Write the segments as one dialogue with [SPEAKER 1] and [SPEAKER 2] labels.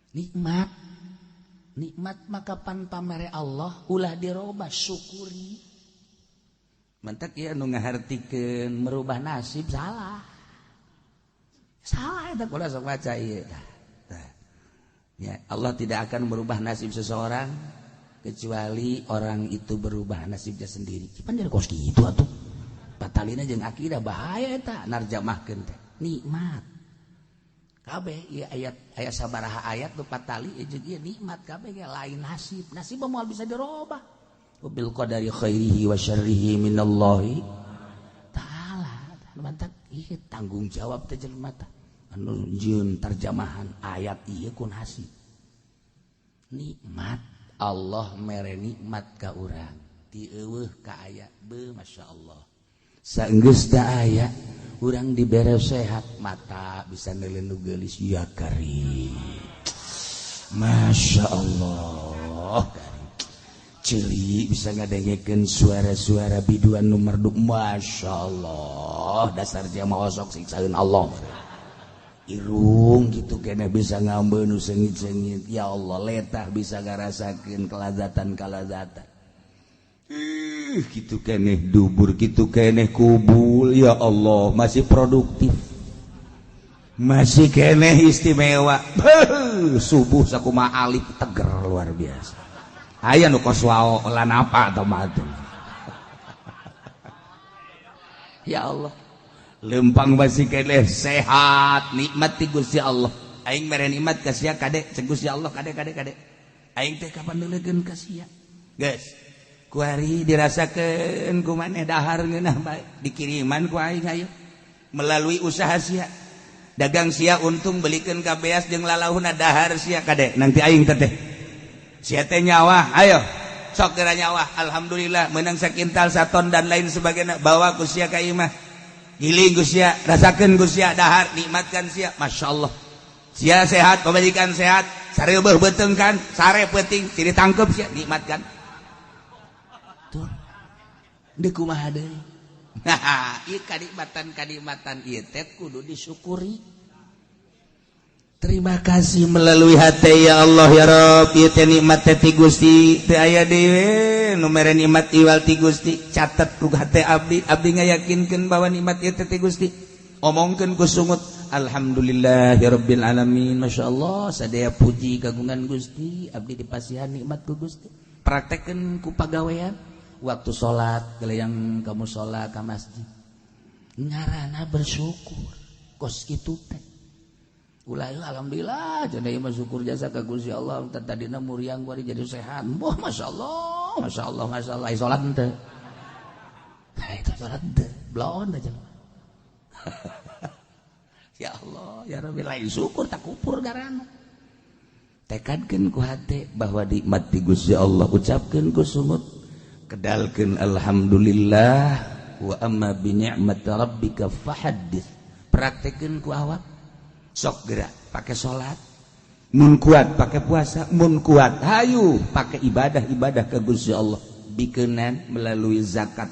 [SPEAKER 1] Nikmat, nikmat maka pan pamere Allah ulah dirobah, syukuri. Mantak ya nu ngahartikeun merubah nasib salah. Salah eta, kula sok maca ieu. Ya, Allah tidak akan merubah nasib seseorang kecuali orang itu berubah nasibnya sendiri. Pan jadi kos kitu atuh. Patalina jeung akidah bahaya eta narjamahkeun teh. Nikmat. Kabeh ieu ayat, aya sabaraha ayat nu patali jeung ieu nikmat kabeh ge lain nasib. Nasib moal bisa dirobah. Bil qadari khairihi wa syarrihi minallahi ta'ala. Mantak ieu tanggung jawab teh jelema teh. Anu jieun terjemahan ayat ieu ku nasib. Nikmat Allah mere nikmat ka urang ti eueuh ka aya, beuh, masyaallah. Saenggeus da aya, urang dibere sehat, mata bisa neuleun nu geulis, ya karim, Masya Allah karim. Ceuli bisa ngadengekeun suara-suara biduan nu merdu, Masya Allah, dasar jama osok siksaeun Allah. Irung gitu kena bisa ngambil nu sengit-sengit, ya Allah, letah bisa ngarasakeun kelazatan-kelazatan. Ih, gitu keneh dubur, gitu keneh kubul, ya Allah, masih produktif, masih keneh istimewa. Beuh, subuh sakumaha alif teger luar biasa. Aya nu kos wao lan apa atau matu. Ya Allah, lempang masih keneh sehat, nikmat ti Gusti Allah. Aing mere nikmat ka sia kade, cek Gusti Allah, kade kade kade. Aing teh kapan neulekeun ka sia? Geus, kuari dirasakeun ku maneh dahar ngeunah bae, dikiriman ku aing ayo melalui usaha sia. Dagang sia untung belikeun ka beas jeung lalahuna dahar sia kade, nanti aing teh. Sia teh nyawa, ayo sok geura nyawa, alhamdulillah menang sakintal saton dan lain sebagainya, bawa ku sia ka imah. Giling ku sia, rasakeun ku sia dahar, nikmatkan sia, Masya Allah. Sia sehat, pamajikan sehat, sareubeuh beuteung kan, sare peuting, ciri tangkep sia, nikmatkan. Tuh. Deuk kumaha deui? Nah, ieu kanikmatan-kanikmatan ieu teh kudu disyukuri. Terima kasih melalui hati, ya Allah ya Rob, ieu teh nikmat teh ti Gusti, teu aya deui nu mere nikmat iwal ti Gusti. Catet ku hate abdi, abdi ngayakinkeun bahwa nikmat ieu teh ti Gusti. Omongkeun ku sungut, alhamdulillahirabbil alamin, masyaallah, sadaya puji kagungan Gusti, abdi dipasihan nikmat ku Gusti. Praktekkeun ku pagawean, waktu salat gelayang kamu salat ka masjid. Ngarana bersyukur kos kitu teh. Ulah alhamdulillah cenah ieu mah syukur jasa ka Gusti Allah, tadina muriang kuari jadi sehat. Wah, masyaallah, masyaallah, masyaallah, ai salat henteu. Itu salat henteu, bloon aja. Ya Allah, ya Rabbi, lain syukur tak kupur garana. Tekadkeun ku hate bahwa nikmat ti Gusti Allah, ucapkeun ku sungut, kedalkeun alhamdulillah wa amma bi ni'mati rabbika fahaddits. Praktekeun ku awak. Sok gerak pakai salat, mun kuat pakai puasa, mun kuat hayu pakai ibadah-ibadah ke Gusti Allah, bikenan melalui zakat,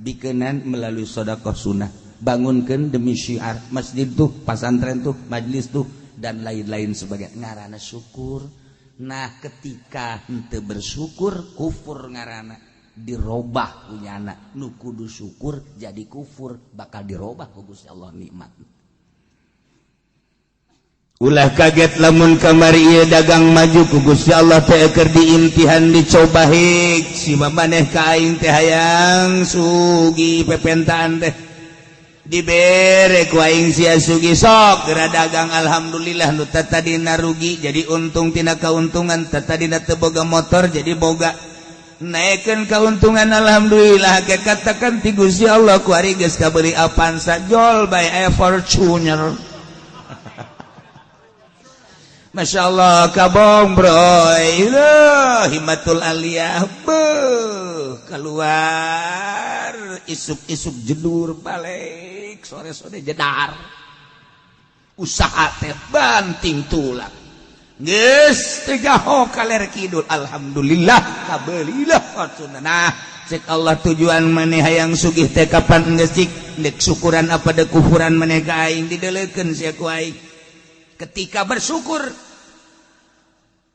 [SPEAKER 1] bikenan melalui sedekah sunnah, bangunkeun demi syiar masjid tuh, pasantren tuh, majlis tuh, dan lain-lain sebagai ngarana syukur. Nah, ketika henteu bersyukur, kufur ngarana, dirobah punyana nu kudu syukur jadi kufur, bakal dirobah ku Gusti Allah nikmat. Ulah kaget lamun kamari ieu dagang maju ku Gusti Allah teh keur diimtihan, dicoba hik si maneh ka aing teh hayang sugih, pepentaan teh dibere ku aing sia sugih, sok geura dagang, alhamdulillah, nu tadina rugi jadi untung, tina kauntungan tadina teu boga motor jadi boga, naikkeun keuntungan, alhamdulillah. Ke katakan ti Gusti Allah ku ari geus kabeuli Avanza, jol bae aya Fortuner. Masya Allah, kabong bro, himmatul aliyah, beuh, keluar isuk-isuk jedur, balik sore-sore jedar, usaha teh banting tulang, geus teu jaho kaler kidul, alhamdulillah kabelilah Fortuner. Nah, cek Allah, tujuan maneh hayang sugih teh kapan geus cik dek syukuran apa dek kufuran maneh ka aing, dideleukeun sia ku aing. Ketika bersyukur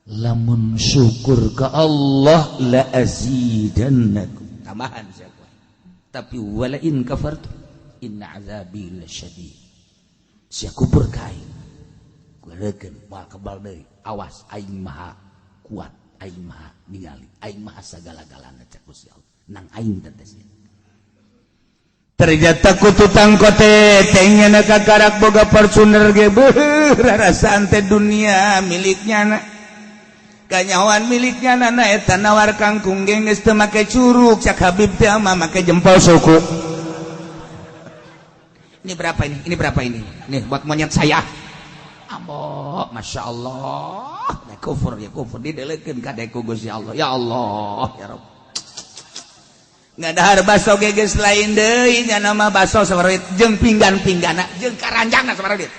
[SPEAKER 1] Lamun syukur ke Allah, la azidannakum, tambahan sia. Tapi wala in kafartum inna azabi lasyadid. Sia kufur ka aing, gurekeun moal kebal deui. Awas, aing maha kuat, aing maha ningali, aing maha sagala-galana, cek Gusti Allah. Nang aing teh sia. Ternyata ku tukang kote tengnya kakarak boga Fortuner ge, beuh, rarasaan teh dunia miliknya na, kanyawan miliknya. Nana eta nawar kangkung ge geus teu make curuk, cak Habib teh mah make jempol suku. Ini berapa ini? Ini berapa ini? Nih, buat monyet saya. Ambo, masya Allah. Nah, kufur ya kufur, didelekeun ka ku Gusti Allah. Ya Allah, ya Rabb. Ngadahar baso ge geus lain deui nya, nama baso sabaraha duit, jeung pinggan-pinggana, jeung karanjangna sabaraha duit,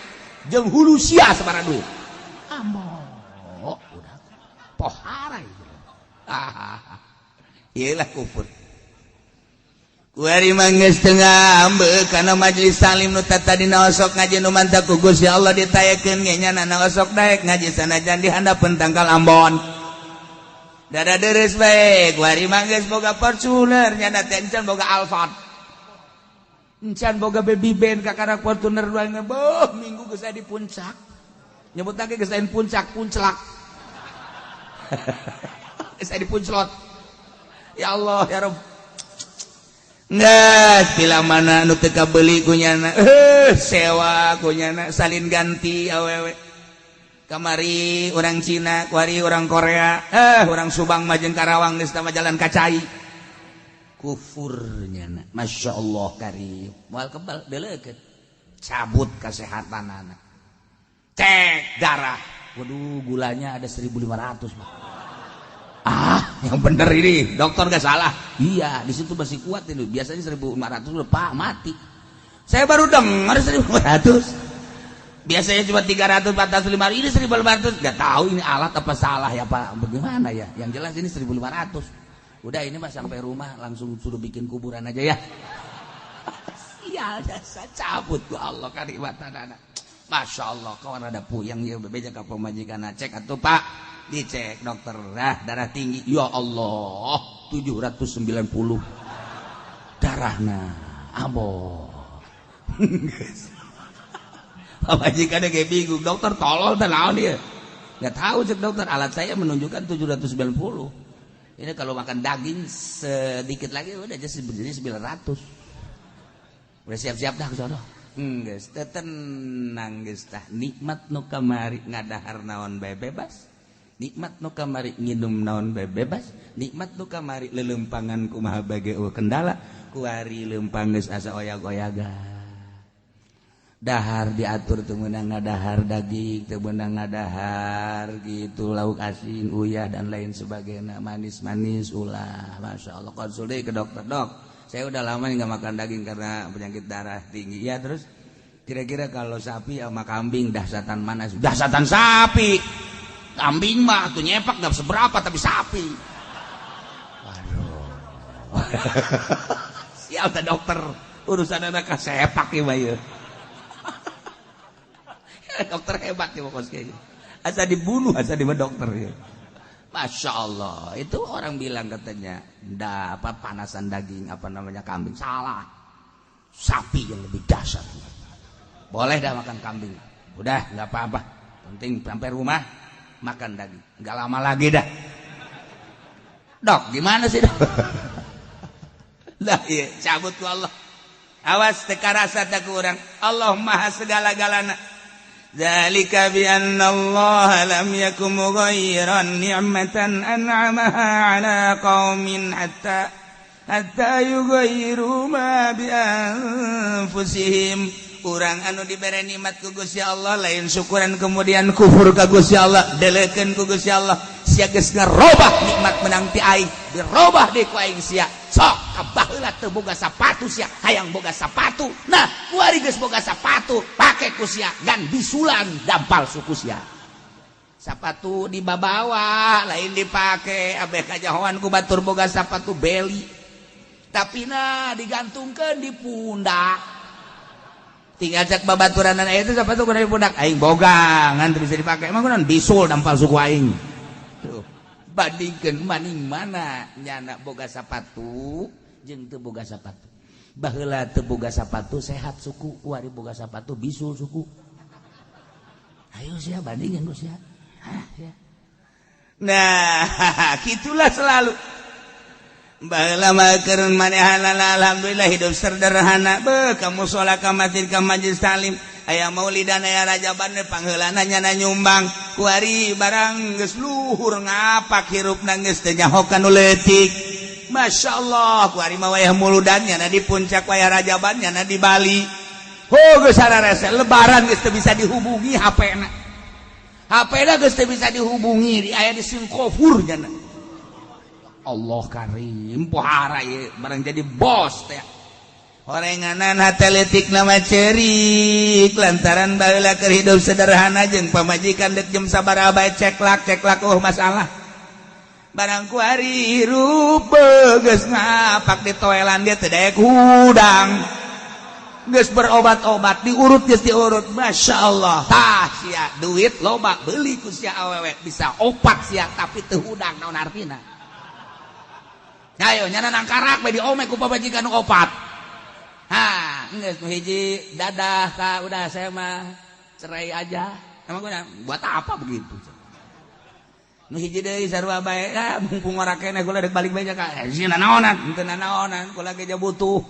[SPEAKER 1] jeung hulu sia sabaraha duit. Ambo, udah pohara itu. Ah, iyalah kufur. Kuari mah geus teu ngambek kana majelis taklim nu tadina osok ngaji, nu mantak ku Gusti Allah ditayekeun ge nya osok daek ngaji sanajan di handapeun tangkal ambon. Dada deres bae, kuari mah geus boga Fortuner, nya teh encan boga Alphard. Encan boga Baby Band, kakarak Fortuner dua beuh minggu geus di puncak. Nyebut lagi geus lain puncak, punclak. Geus di punclot. Ya Allah, ya Rabb. Nggak, bila mana nu teu kabeli kunyana, sewa kunyana, salin ganti awewe. Kamari orang Cina, kuari orang Korea, orang Subang majeng Karawang geus tama jalan kacai. Kufurnya na. Masya Allah karim. Moal kebal deleukeun. Cabut kesehatan anak. Cek darah. Waduh, gulanya ada 1500, Pak. Ah, yang bener ini, dokter gak salah. Iya, di situ masih kuat ini. Biasanya 1500 udah, Pak, mati. Saya baru dengar 1500. Biasanya cuma 300, 400, 500. Ini 1500. Gak tahu ini alat apa salah ya, Pak. Bagaimana ya? Yang jelas ini 1500. Udah, ini mah sampai rumah langsung suruh bikin kuburan aja ya. Sial, jasa cabut ku Allah kanikmatan anak. Masya Allah, kawan ada puyeng ya, bebeja ka pamajikan, cek atuh, Pak. Dicek dokter, nah, darah tinggi. Ya Allah, 790 darahna. Abo. Pamajikan kayak bingung, dokter tolol teh naon dia? Nggak tahu, cek dokter, alat saya menunjukkan 790. Ini kalau makan daging sedikit lagi udah aja jadi 900. Udah siap-siap dah ke sono. Geus teh tenang geus tah, nikmat nu kamari ngadahar naon bae bebas. Nikmat nu kamari nginum naon bae bebas. Nikmat nu kamari lelempangan kumaha bae eueuh kendala. Kuari lempang geus asa oyag-oyagan. Dahar diatur, teu meunang ngadahar daging, teu meunang ngadahar gitu lauk asin, uyah dan lain sebagainya, manis-manis ulah. Masya Allah, konsul deui ke dokter, "Dok, saya udah lama nggak makan daging karena penyakit darah tinggi." "Ya, terus kira-kira kalau sapi sama kambing dahsatan mana?" "Dahsatan sapi. Kambing mah tuh nyepak nggak seberapa, tapi sapi." Waduh. Sial teh dokter, urusan anak sepak ya ya. Dokter hebat ya pokoknya. Asa dibunuh, asa di dokter ya. Masya Allah, itu orang bilang katanya, ndak apa panasan daging apa namanya kambing, salah. Sapi yang lebih dasar. Boleh dah makan kambing. Udah, nggak apa-apa. Penting sampai rumah makan daging. Nggak lama lagi dah. Dok, gimana sih, Dok? Lah iya, cabut ku Allah. Awas teka rasa tak kurang. Allah maha segala-galana. Zalika bi anna Allah lam yakum mughayyiran ni'matan an'amaha ala qaumin hatta hatta yughayyiru ma bi anfusihim. Urang anu dibere nikmat ku Gusti Allah lain syukuran, kemudian kufur ka Gusti Allah, delekeun ku Gusti Allah. Sia geus ngarobah nikmat menang ti aing, dirobah deui ku aing sia. Sok kabaheula teu boga sapatu, sia hayang boga sapatu. Nah, kuari geus boga sapatu, pake ku sia gan bisulan dampal suku sia. Sapatu dibabawa lain dipake, abeh kajahoan ku batur boga sapatu beli, tapi nah digantungkeun di pundak. Tinggal cek babaturan itu, sepatu kudu di pundak, aing boga ngan teu bisa dipake. Emang kunaon? Bisul dampal suku aing. Tuh, bandingkeun maning mana nyana boga sapatu jeung teu boga sapatu. Baheula teu boga sapatu sehat suku, kuari boga sapatu bisul suku. Ayo sia bandingkeun ku sia. Hah, sia. Nah, gitulah selalu. Baheula mah keur manehanana alhamdulillah hidup sederhana. Beuh, ka mushola, ka masjid, ka majlis taklim, aya maulidan, aya rajaban, pangheulana nyana nyumbang. Kuari barang geus luhur ngapak hirupna geus teu nyaho ka nu leutik. Masya Allah, kuari mah wayah muludan nyana di puncak, wayah rajaban nyana di Bali. Oh, geus sararese lebaran geus teu bisa dihubungi HP-na. HP-na geus teu bisa dihubungi, di aya di Singapura nyana. Allah karim, pohara ieu barang jadi bos teh. Horenganan hate leutik nama cerik lantaran baheula keur hidup sederhana jeung pamajikan dek jam sabaraha bae ceklak ceklak, oh masalah. Barang kuari hirup geus ngapak di toelan dia teu daek hudang. Geus berobat-obat, diurut geus diurut, Masya Allah. Tah sia duit loba beli ku sia awewe bisa opat sia tapi teu hudang, naon artina? Ayo nyana nangkarak bae diome ku pamajikan nu opat. Ha, geus nu hiji dadah ka udah saya mah cerai aja. Emang gua buat apa begitu? Nu hiji deui sarua bae, ah mumpung ora keneh kula dek balik bae ka. Sieun naonan, henteu nanaonan, kula ge butuh.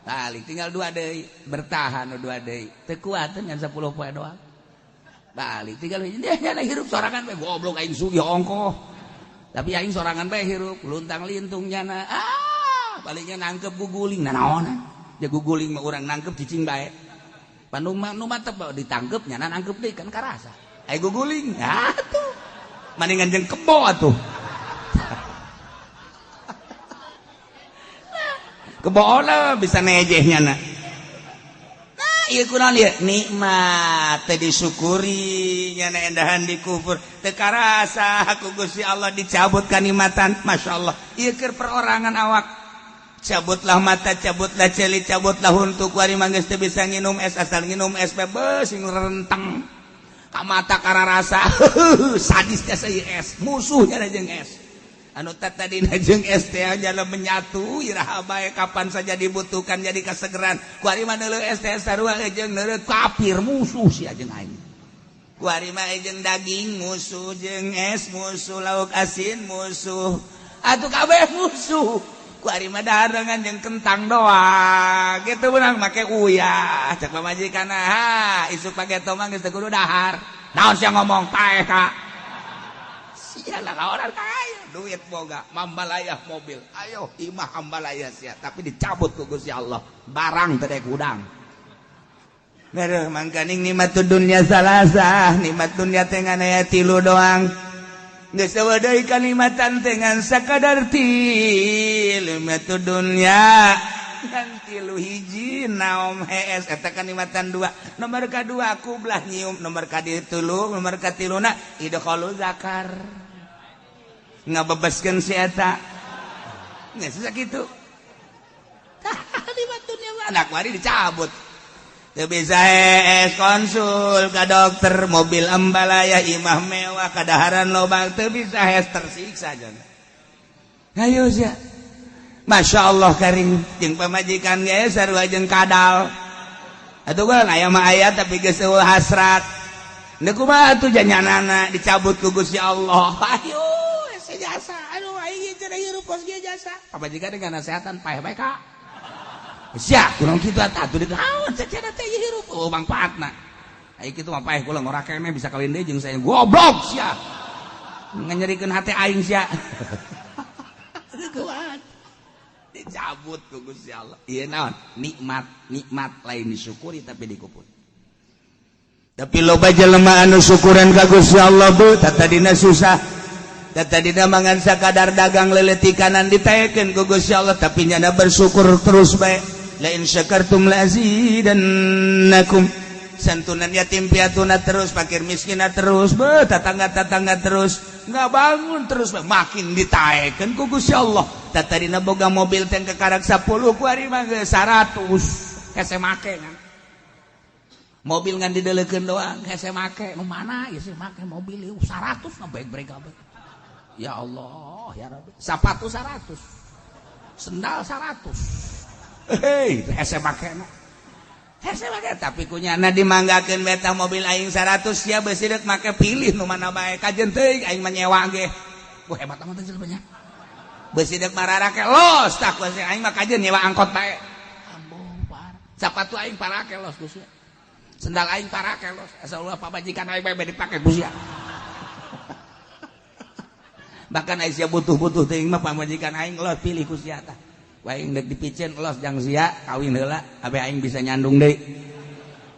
[SPEAKER 1] Balik tinggal dua deui, bertahan nu dua deui. Teu kuateun ngan 10 poe doang. Balik tinggal hiji dia nyana hirup sorangan bae, goblok aing sugih ongkoh. Tapi aing sorangan bae hirup, luntang lintung nyana. Ah, palingnya nangkep guguling nanaonan. Ya guguling mah urang nangkep cicing bae. Panung mah nu mantep ditangkep nyana nangkep deui kan karasa. Ai guguling, ah tuh. Maningan jeung kebo atuh. Kebo lah bisa nejeh nyana. Nah, ieu kunaon ieu? Nikmat teu disyukuri nyana endahan dikufur. Teu karasa ku Gusti Allah dicabut kanikmatan. Masya Allah. Ieu keur perorangan awak. Cabutlah mata, cabutlah ceuli, cabutlah huntu, kuari mah geus teu bisa nginum es, asal nginum es bebas sing renteng. Ka mata kararasa sadis teh saya es, musuhnya jeung es. Anu tadina jeung es teh jalan menyatu iraha bae kapan saja dibutuhkan jadi kasegeran. Kuari mah neuleuh es teh sarua jeung neuleuh kafir, musuh sia jeung aing. Kuari mah jeung daging musuh, jeung es musuh, lauk asin musuh. Atuh kabeh musuh. Kuari mah dahareungan jeung kentang doang. Gitu beunang make uyah. Cek pamajikan, ha, isuk pake mah geus teu kudu dahar. Naon sia ngomong paeh ka? Sialah orang kaya, duit boga, mambalayah mobil. Ayo imah ambalaya sia, tapi dicabut ku Gusti Allah. Barang teu daek hudang. Aduh, mangkaning nikmat dunya salasah, nikmat dunya teh ngan aya tilu doang. Geus eueuh deui kanikmatan teh ngan sakadar tilu nikmat dunya. Ngan tilu hiji naom hees eta kanikmatan dua. Nomor kadua kublah nyium, nomor katilu, nomor katiluna idkhalu zakar. Ngabebaskeun si eta. Geus sakitu. Tah nikmat dunya mah anak wari dicabut. Teu bisa hees konsul ka dokter, mobil ambalaya, imah mewah, kadaharan loba, teu bisa hees tersiksa jana. Ayo sia. Masya Allah karing jeung pamajikan ge sarua jeung kadal. Atuh kan aya mah aya tapi geus eueuh hasrat. Deuk kumaha atuh janyanana dicabut ku Gusti Allah. Ayo hese jasa. Aduh aing cenah hirup kos ge jasa. Pamajikan dengan nasehatan paeh bae ka. Sia kurang kitu atuh atuh naon cenah teh hirup oh mangfaatna. Ai kitu mah paeh kula ngora keneh bisa kawin deui jeung saya. Goblok sia. Nganyerikeun hate aing sia. Kuat. Dicabut ku Gusti Allah. Ieu naon? Nikmat, nikmat lain disyukuri tapi dikupur. Tapi loba jelema anu syukuran ka Gusti Allah bu, tadina susah. Tadina mangan sakadar dagang leuleutikanan ditaekeun ku Gusti Allah tapi nyana bersyukur terus bae. La in syakartum la azidannakum. Santunan yatim piatuna terus, fakir miskina terus, be tetangga-tetangga terus, nggak bangun terus, makin ditaekeun ku Gusti Allah. Tadina boga mobil teh kekarak 10 ku ari mah geus 100 hese make kan. Mobil ngan dideleukeun doang hese make, nu mana ieu sih make mobil ieu 100 ngabrek-brek kabeh. Ya Allah, ya Rabbi. Sapatu 100. Sendal 100. Hei, hese makena. Hese make tapi kunyana dimanggakeun beta mobil aing 100 ya beusi deuk make pilih nu mana bae kajen teuing aing mah nyewa ge. Wah hebat amat teh nya. Beusi deuk mararake los tah ku aing mah kajen nyewa angkot bae. Ambung parah. Sapatu aing parake los ku sia. Sendal aing parake los. Asa ulah pamajikan aing bae dipake ku sia. Bahkan aing sia butuh-butuh teuing mah pamajikan aing los pilih ku sia tah. Aing dek dipicen los jang sia kawin heula abe aing bisa nyandung deui.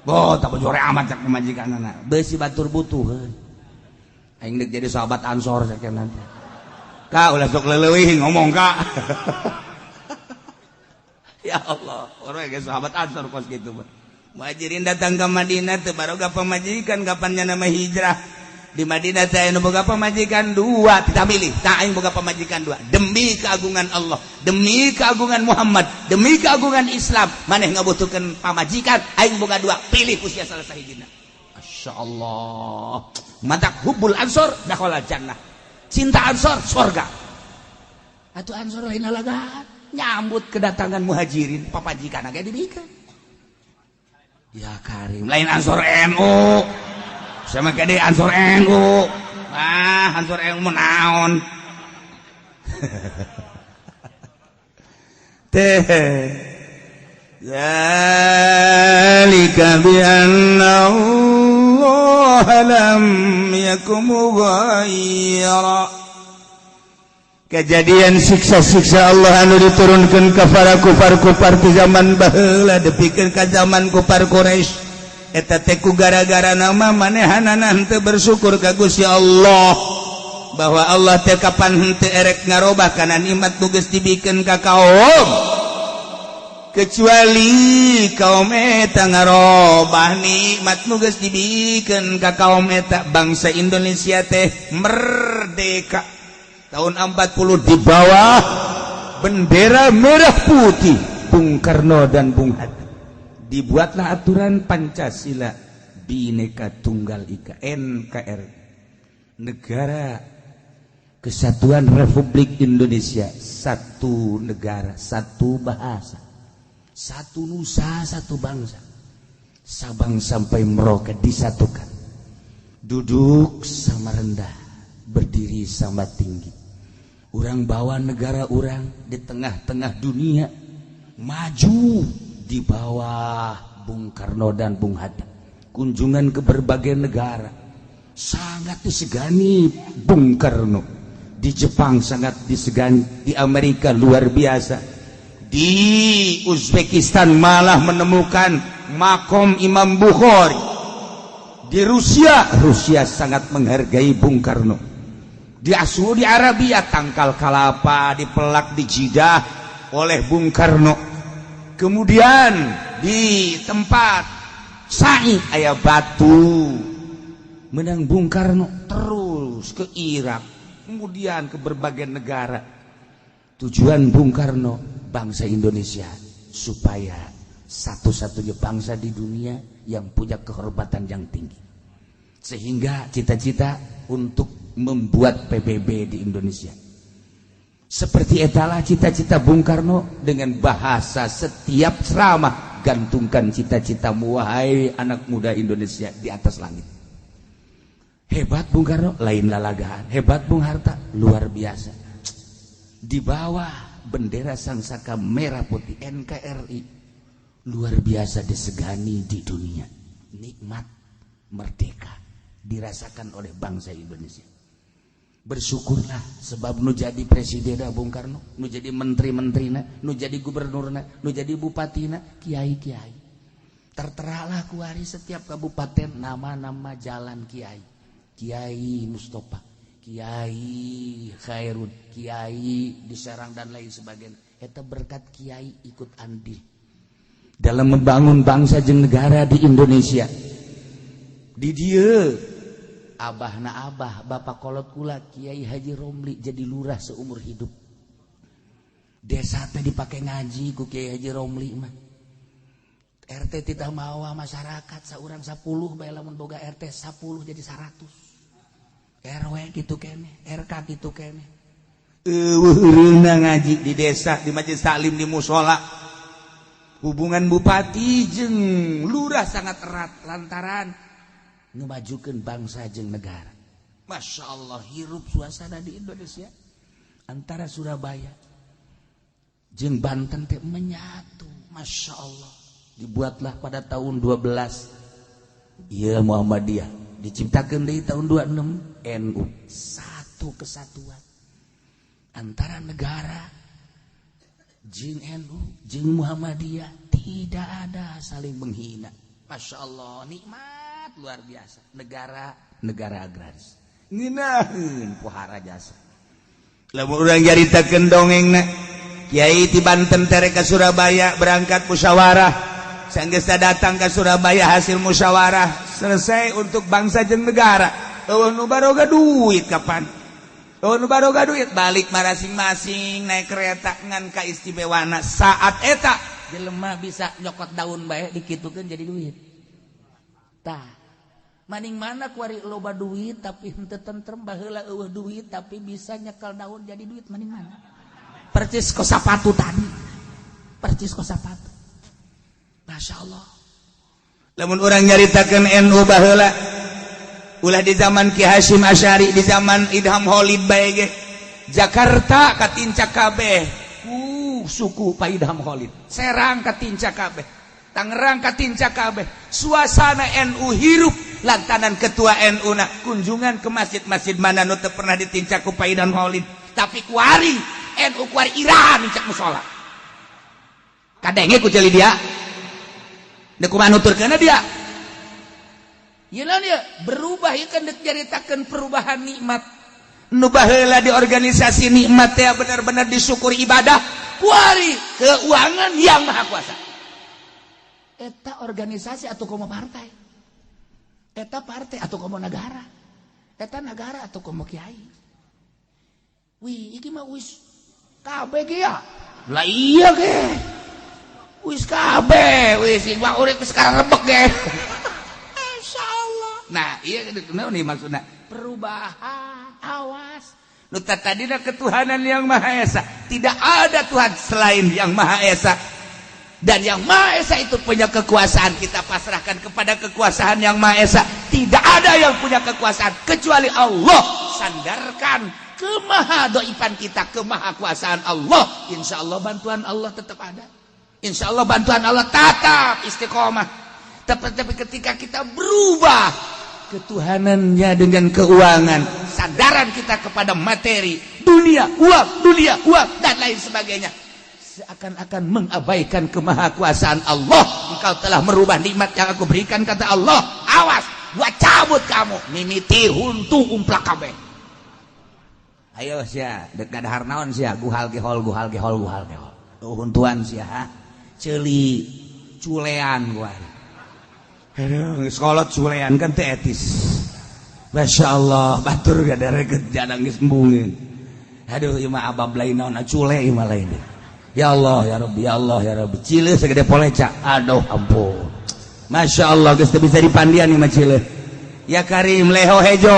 [SPEAKER 1] Boh tak bojore amat cak pamajikanana. Beusi batur butuh heuh. Aing dek jadi sahabat Ansor sakieu nanti. Ka ulah sok leuwih ngomong ka. Ya Allah, orang ge sahabat Ansor kos kitu mah. Muhajirin datang ke Madinah teu baroga pamajikan kapan nya nama hijrah. Di Madinah saya nu boga pamajikan dua, tidak milih. Tak aing boga pamajikan dua. Demi keagungan Allah, demi keagungan Muhammad, demi keagungan Islam, maneh ngabutuhkeun pamajikan, aing boga dua, pilih ku sia salah sahijina. Masya Allah. Matak hubbul ansor dakhala jannah. Cinta ansor sorga. Atuh ansor lain lalagaan, nyambut kedatangan muhajirin, papajikan ge dibikeun. Ya Karim, lain ansor NU. Sama kede Ansor NU. Ah, Ansor NU naon. Teh. Zalika bi anna Allah lam yakum mughayyira. Kejadian siksa-siksa Allah anu diturunkan ka para kufar-kufar di zaman baheula dipikeun ka zaman kufar Quraisy. Eta teh ku gara-gara nama manehanana henteu bersyukur ka Gusti Allah bahwa Allah teh kapan henteu erek ngarobah kana nikmat nu geus dibikeun ka kaum kecuali kaum eta ngarobah nikmat nu geus dibikeun ka kaum eta. Bangsa Indonesia teh merdeka tahun 40 di bawah bendera merah putih Bung Karno dan Bung Hatta. Dibuatlah aturan Pancasila Bhinneka Tunggal Ika NKRI, Negara Kesatuan Republik Indonesia, satu negara, satu bahasa, satu nusa, satu bangsa. Sabang sampai Merauke disatukan. Duduk sama rendah, berdiri sama tinggi. Urang bawa negara urang di tengah-tengah dunia maju di bawah Bung Karno dan Bung Hatta. Kunjungan ke berbagai negara sangat disegani Bung Karno. Di Jepang sangat disegani, di Amerika luar biasa, di Uzbekistan malah menemukan makom Imam Bukhari. Di Rusia, Rusia sangat menghargai Bung Karno. Di Saudi Arabia tangkal kalapa dipelak di Jidah oleh Bung Karno. Kemudian di tempat Sa'i aya batu menang Bung Karno, terus ke Irak, kemudian ke berbagai negara. Tujuan Bung Karno bangsa Indonesia supaya satu-satunya bangsa di dunia yang punya kehormatan yang tinggi. Sehingga cita-cita untuk membuat PBB di Indonesia. Seperti etalah cita-cita Bung Karno dengan bahasa setiap ceramah, gantungkan cita-citamu wahai anak muda Indonesia di atas langit. Hebat Bung Karno, lain lalagaan. Hebat Bung Hatta, luar biasa. Di bawah bendera sangsaka merah putih NKRI, luar biasa disegani di dunia. Nikmat merdeka dirasakan oleh bangsa Indonesia. Bersyukurlah sebab nu jadi presiden Bung Karno, nu jadi menteri-menterina, nu jadi gubernurna, nu jadi bupatina, kiai-kiai. Terteralah kuari setiap kabupaten nama-nama jalan kiai. Kiai Mustafa, Kiai Khairun, Kiai di Serang dan lain sebagainya. Eta berkat kiai ikut andil dalam membangun bangsa jeung negara di Indonesia. Di dieu abah na abah, bapak kolot kula Kiai Haji Romli jadi lurah seumur hidup. Desa teh dipakai ngaji ku Kiai Haji Romli mah. RT tidak mawa masyarakat saurang 10 bae lamun boga RT 10 jadi 100. RW Kitu keneh, RK kitu keneh. Euweuh ngaji di desa, di majelis taklim, di musola. Hubungan bupati jeung lurah sangat erat lantaran ngemajukan bangsa jeung negara. Masya Allah, hirup suasana di Indonesia antara Surabaya jeung Banten teh menyatu. Masya Allah, dibuatlah pada tahun 12 iya Muhammadiyah, diciptakan di tahun 26 NU, satu kesatuan antara negara jeung NU jeung Muhammadiyah, tidak ada saling menghina. Masya Allah, nikmat luar biasa. Negara, negara agraris, ngeunaheun pohara jasa. Lamun urang nyaritakeun dongengna, Kiai di Banten tere ke Surabaya, berangkat musyawarah. Sanggeus datang ke Surabaya, hasil musyawarah selesai untuk bangsa jeung negara. Euweuh nu baroga duit kapan? Euweuh nu baroga duit, balik masing-masing naik kereta. Ngan kaistimewana saat eta, jelema bisa nyokot daun bae, dikitukeun jadi duit. Tah, maning mana kuari loba duit tapi henteu tentrem, baheula euweuh duit tapi bisa nyekel daun jadi duit, maning mana? Percis kos sapatu tadi, percis kos sapatu. Masya Allah, lamun urang nyaritakeun NU baheula, ulah di zaman Ki Hasyim Asy'ari, di zaman Idham Holid bae ge, Jakarta katincak kabeh ku suku Pak Idham Holid, Serang katincak kabeh, Tangerang katincak kabeh. Suasana NU hirup lantaran ketua NU na kunjungan ke masjid-masjid mana nu teu pernah ditincak ku Pak Idham Holid. Tapi kuari NU kuari iraha nincak musola? Kadenge ku ceuli dia. Deuk kumaha nuturkeunna dia? Ieu dia berubah, ieu kan deuk nyaritakeun perubahan nikmat. Nu baheula di organisasi nikmat teh benar-benar disyukuri ibadah, kuari keuangan yang maha kuasa. Eta organisasi atau komo partai? Eta partai atau komo negara? Eta negara atau komo kiai? Wih, iki mah wis kabeh ge ya. Lah iya ge. Wis kabeh, wis iki mah urip sekarang rebek ge. Insyaallah. Nah, iya nih maksudnya perubahan, awas. Nu tadina ketuhanan yang Maha Esa. Tidak ada Tuhan selain yang Maha Esa. Dan yang Maha Esa itu punya kekuasaan. Kita pasrahkan kepada kekuasaan yang Maha Esa. Tidak ada yang punya kekuasaan kecuali Allah. Sandarkan kemahadoifan kita kemahakuasaan Allah. Insya Allah bantuan Allah tetap ada. Insya Allah bantuan Allah tetap istiqomah. Tapi ketika kita berubah ketuhanannya dengan keuangan, sandaran kita kepada materi, dunia, uang, dunia, uang, dan lain sebagainya, seakan-akan mengabaikan kemahakuasaan Allah. Engkau telah merubah nikmat yang aku berikan, kata Allah. Awas, gua cabut kamu. Mimiti huntu umplak kabeh. Ayo sia, dekat dahar naon sia, guhal gehol, guhal gehol, guhal gehol. Tuh huntuan sia, ha? Ceuli culean gua. Aduh, sekolah culean kan teu etis. Masya Allah, batur gak ada reket jangan geus embungeun. Aduh, ieu mah abab lain naon, cule ieu mah lain. Ya Allah, ya Rabbi, ya Allah, ya Rabbi. Cile segede poleca. Aduh, ampun. Masya Allah, geus teu bisa dipandian ieu mah cile. Ya Karim, leho hejo.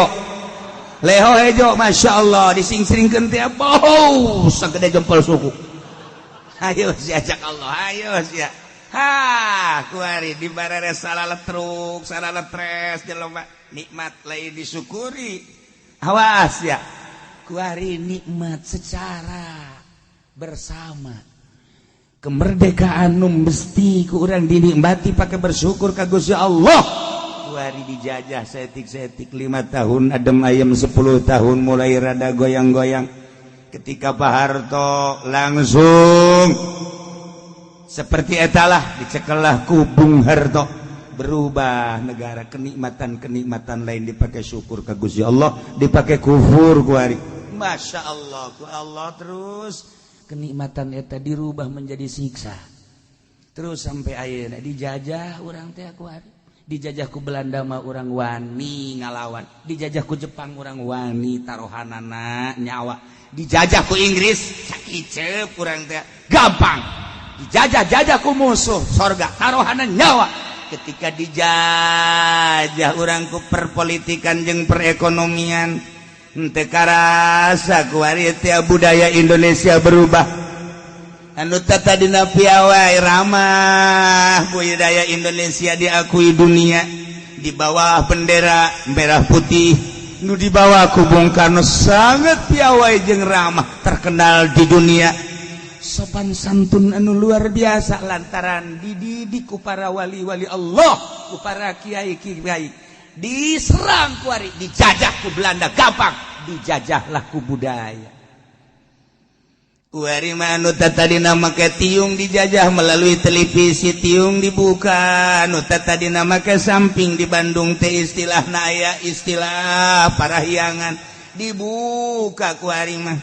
[SPEAKER 1] Leho hejo, Masya Allah, dising-singkeun teh bau segede jempol suku. Ayo sia cak Allah, ayo sia. Ha, kuari di barere salah letruk, salah letres jelema nikmat lain disyukuri. Awas ya. Kuari nikmat secara bersama. Kemerdekaan nu mesti ku urang dinikmati pakai bersyukur ka Gusti Allah. Kuari dijajah saeutik-saeutik 5 tahun, adem ayem 10 tahun, mulai rada goyang-goyang. Ketika Pak Harto langsung seperti etalah, dicekelah ku Bung Harto, berubah negara, kenikmatan-kenikmatan lain dipakai syukur ke Gusti Allah, dipakai kufur kuari. Masya Allah, ku Allah terus kenikmatan eta dirubah menjadi siksa terus sampai ayeuna dijajah urang teh kuari. Dijajah ku Belanda mah urang wani ngalawan, dijajah ku Jepang urang wani taruhanana nyawa, dijajah ku Inggris sakiceup urang teh gampang, dijajah-jajah ku musuh sorga taruhanan nyawa. Ketika dijajah urang ku perpolitikan jeung perekonomian, Henteu karasa kuari teh budaya Indonesia berubah. Anu tadina piawai ramah, budaya Indonesia diakui dunia, di bawah bendera merah putih nu dibawa ku Bung Karno, sangat piawai jeung ramah, terkenal di dunia, sopan santun anu luar biasa, lantaran dididik ku para wali-wali Allah, ku para kiai-kiai. Diserang kuari, dijajah ku Belanda gampang, dijajahlah ku budaya. Kuari mah anu tadina make tiung dijajah melalui televisi, tiung dibuka. Anu tadina make samping, di Bandung teh istilah aya istilah parahyangan, dibuka kuari mah.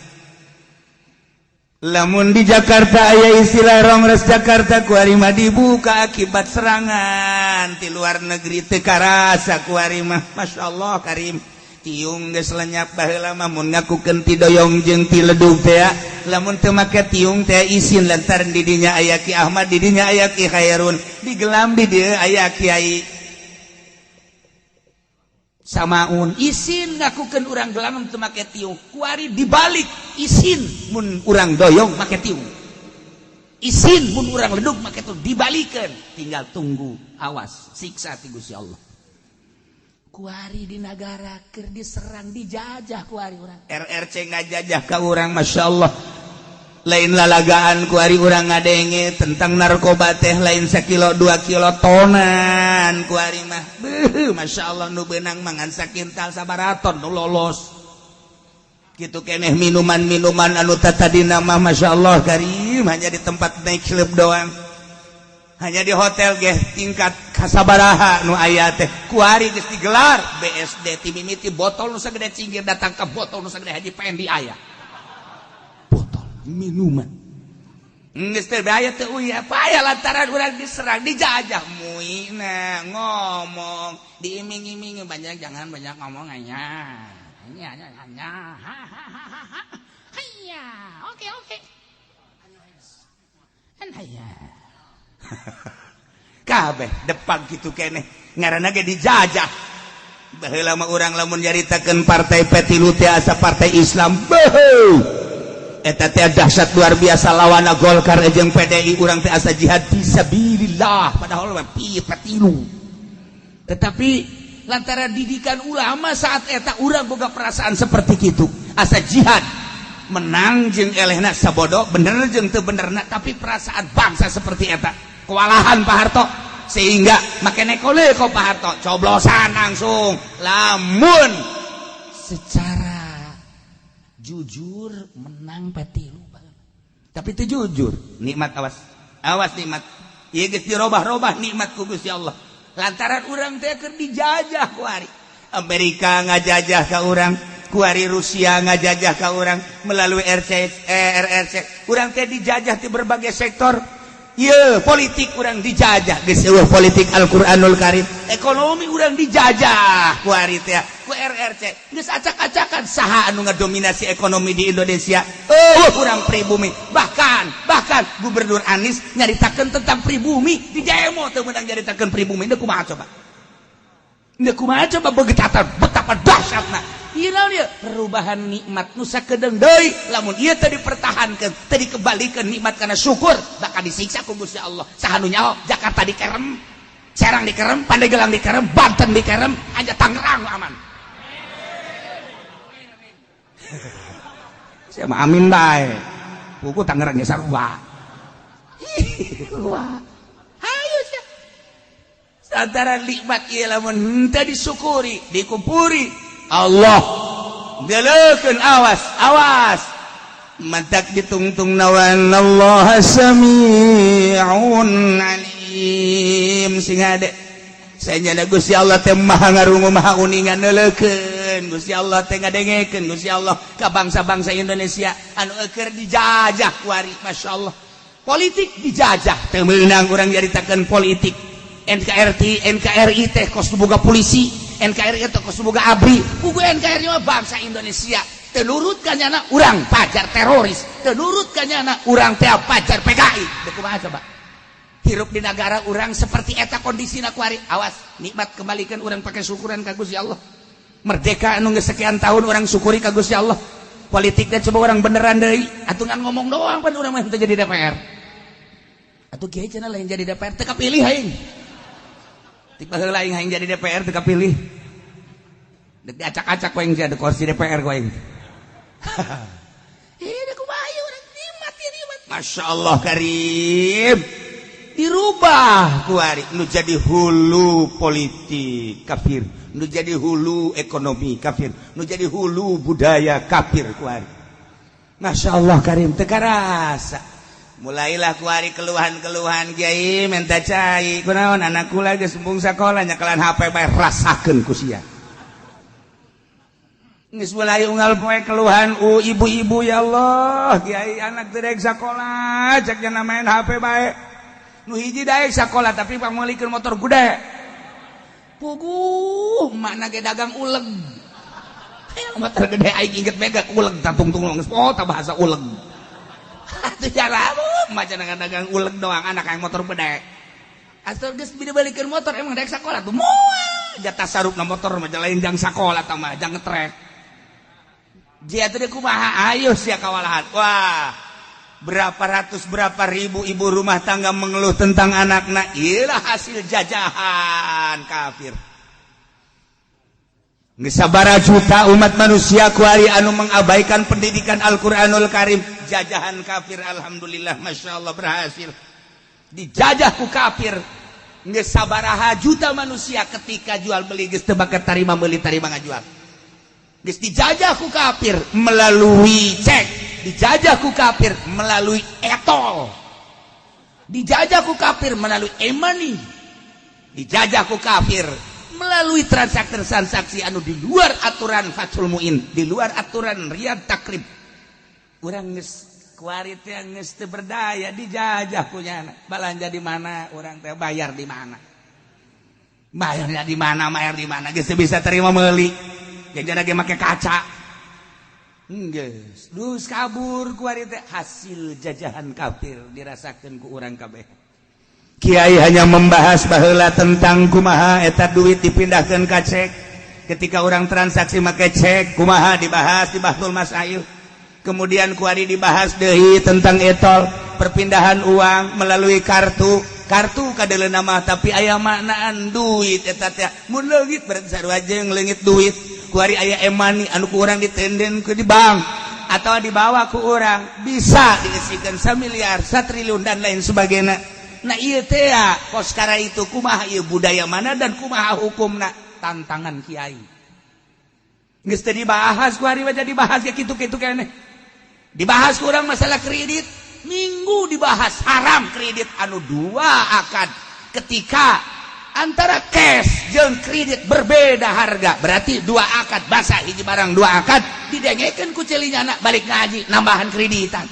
[SPEAKER 1] Lamun di Jakarta aya istilah Rongres Jakarta, kuari mah dibuka akibat serangan di luar negeri. Teu karasa kuari mah, Masya Allah Karim, tiung geus lenyap. Baheula mah mun ngakukeun ti doyong jeung ti ledug teh, lamun teu make tiung teh isin, lantaran di dinya aya Ki Ahmad, di dinya aya Ki Khairun, digelam di dieu aya Kiai Samaun, isin ngakukeun urang gelam teu make tiung. Kuari dibalik, isin mun urang doyong make tiung, isin mun urang ledug make tiung. Dibalikeun, tinggal tunggu, awas siksa ti Gusti Allah. Kuari di negara keur diserang, dijajah kuari urang. RRC ngajajah ka urang, Masya Allah, lain lalagaan. Kuari urang ngadenge tentang narkoba teh lain sakilo 2 kilo, tonan kuari mah. Beuh, Masya Allah, nu beunang mangan sakintal sabaraton nu lolos gitu keneh. Minuman-minuman anu tadina mah, Masya Allah Karim, hanya di tempat night club doang, hanya di hotel ge tingkat kasabaraha nu aya teh, kuari geus digelar BSD. Ti mimiti botol nu sagede cinggir datang ke botol nu sagede haji pendi, aya botol minuman geus teh aya teh uy apa aya, lantaran urang diserang, dijajah. Muina ngomong diiming-iming, banyak, jangan banyak ngomong, hanya hanya hanya ha ha, oke oke kan. Kabeh depan gitu keneh, ngaranna ge dijajah. Baheula mah urang lamun nyaritakeun partai P3 teh asa partai Islam. Beuh, eta teh dahsyat luar biasa, lawana Golkar jeung PDI. Urang teh asa jihad fisabilillah, padahal mah P3. Tetapi lantaran didikan ulama saat eta, urang boga perasaan seperti itu, asa jihad menang jeung elehna sabodo, bener jeung teu benerna, tapi perasaan bangsa seperti eta. Kewalahan Pak Harto, sehingga make nekole kok Pak Harto coblosan langsung. Lamun secara jujur menang P3, tapi itu jujur nikmat, awas awas nikmat ieu geus dirobah-robah nikmat ku Gusti Allah, lantaran urang teh keur dijajah kuari. Amerika ngajajah ka urang kuari, Rusia ngajajah ka urang melalui RC, RRC. Urang teh dijajah di berbagai sektor. Ye, politik urang dijajah, geus eueuh politik Al-Qur'anul Karim. Ekonomi urang dijajah kuari teh ku RRC. Geus acak-acakan, saha anu ngadominasi ekonomi di Indonesia? Oh, urang pribumi. Bahkan bahkan Gubernur Anies nyaritakeun tentang pribumi di demo, teu meunang nyaritakeun pribumi. Deuk kumaha coba? Deuk kumaha coba? Betapa betapa dahsyatna. Ieu naon ieu? Perubahan nikmat nu sakedeung deui. Lamun ieu teu dipertahankeun, teu dikembalikan nikmat karena syukur, bakal disiksa ku Gusti Allah. Saha nu nyaho Jakarta dikerem, Serang dikerem, Pandeglang dikerem, Banten dikerem, aja Tangerang aman. Saya mah amin bae. Buku Tangerang ge sarua. Wah. Hayu sia. Antara nikmat ieu lamun henteu disyukuri, dikumpuri Allah deleukeun, awas awas, mantak ditungtung nawan Allah sami'un alim. Sing hade saya nyana Gusti Allah teh maha ngarungu, maha uningan. Neuleukeun Gusti Allah teh, ngadengekeun Gusti Allah ka bangsa-bangsa Indonesia anu eueur dijajah kuari. Masya Allah, politik dijajah, teu meunang urang nyaritakeun politik NKRI. NKRI teh kos boga polisi, NKRI teh kos boga ABRI, buku NKRI mah bangsa Indonesia. Teu nurut ka nyana, urang pajar teroris. Teu nurut ka nyana, urang teh pajar PKI. Deuk kumaha coba hirup di negara urang seperti eta kondisina kuari? Awas, nikmat kembalikan urang pakai syukuran ka Gusti Allah. Merdeka anu geus sekian tahun urang syukuri ka Gusti Allah. Politiknya coba urang beneran deui, atuh ngan ngomong doang pan urang mah teu jadi DPR. Atuh kiai cenah lain jadi DPR, teu kapilih aing. Ti baheula aing hayang jadi DPR, teu kapilih. Dek diacak-acak ku aing jadi kursi DPR ku aing. Ini kumaha urang nikmat ya, nikmat. Masya Allah Karim. Dirubah kuari nu jadi hulu politik kafir, nu jadi hulu ekonomi kafir, nu jadi hulu budaya kafir kuari. Masya Allah Karim, teu karasa. Mulailah kuari keluhan-keluhan, "Kiai, minta cai." "Kunaon?" "Anak kula geus embung sakola, nyekelan HP bae, rasakeun ku sia." Geus mulai unggal poe keluhan ibu-ibu, "Ya Allah, Kiai, anak teu daek sakola, cek main HP bae." Nu hiji daek sakola, tapi pangmeulikeun motor gede. Puguh makna ge dagang uleg. Hayang motor gede, aing inget mega uleg tungtung geus oh tah bahasa uleg. Atuh cara maca dagang uleg doang, anak yang motor gede. Asal geus dibalikeun motor, emang daek sakola tuh moal. Jatah sarupna motor mah lain jang sakola tah mah, jang ngetrek. Jia teh kumaha, ayo sia kawalahan. Wah, berapa ratus, berapa ribu ibu rumah tangga mengeluh tentang anakna. Iyalah hasil jajahan kafir. Sabara juta umat manusia kuari anu mengabaikan pendidikan Al-Quranul Karim, jajahan kafir. Alhamdulillah, Masya Allah, berhasil dijajah ku kafir. Geus sabaraha juta manusia ketika jual beli geus teu bakat tarima meuli, tarima ngajual. Geus dijajah ku kafir melalui cek, dijajah ku kafir melalui e-tol, dijajah ku kafir melalui e-money, dijajah ku kafir melalui transaksi-transaksi anu di luar aturan Fathul Muin, di luar aturan Riyad Takrib. Urang geus kuari teh geus teu berdaya, dijajah kunyana. Balanja di mana urang teh, bayar di mana? Bayarnya di mana, bayar di mana? Geus teu bisa terima meuli. Jajan lagi make kaca. Geus, dus kabur kuari teh, hasil jajahan kafir dirasakeun ku urang kabeh. Kiai hanya membahas baheula tentang kumaha eta duit dipindahkan ka cek. Ketika orang transaksi make cek kumaha, dibahas di Bahtsul Masail. Kemudian kuari dibahas deui tentang e-tol, perpindahan uang melalui kartu. Kartu kadeuleuna nama, tapi aya maknaan duit eta teh. Mun leungit berarti sarua jeung leungit duit. Kuari aya e-money anu ku urang ditenden ke di bank atau dibawa ku urang, bisa diisikan 1 miliar, 1 triliun, dan lain sebagainya. Nah, iya teh kos itu kumaha ieu, budaya mana dan kumaha hukumna, tantangan kiai. Geus teu dibahas ku hari mah, dibahas ya kitu-kitu keneh. Dibahas kurang masalah kredit, minggu dibahas haram kredit anu dua akad. Ketika antara cash jeung kredit berbeda harga, berarti dua akad, basa hiji barang dua akad, didengekeun ku celinya anak balik ngaji nambahan kreditan.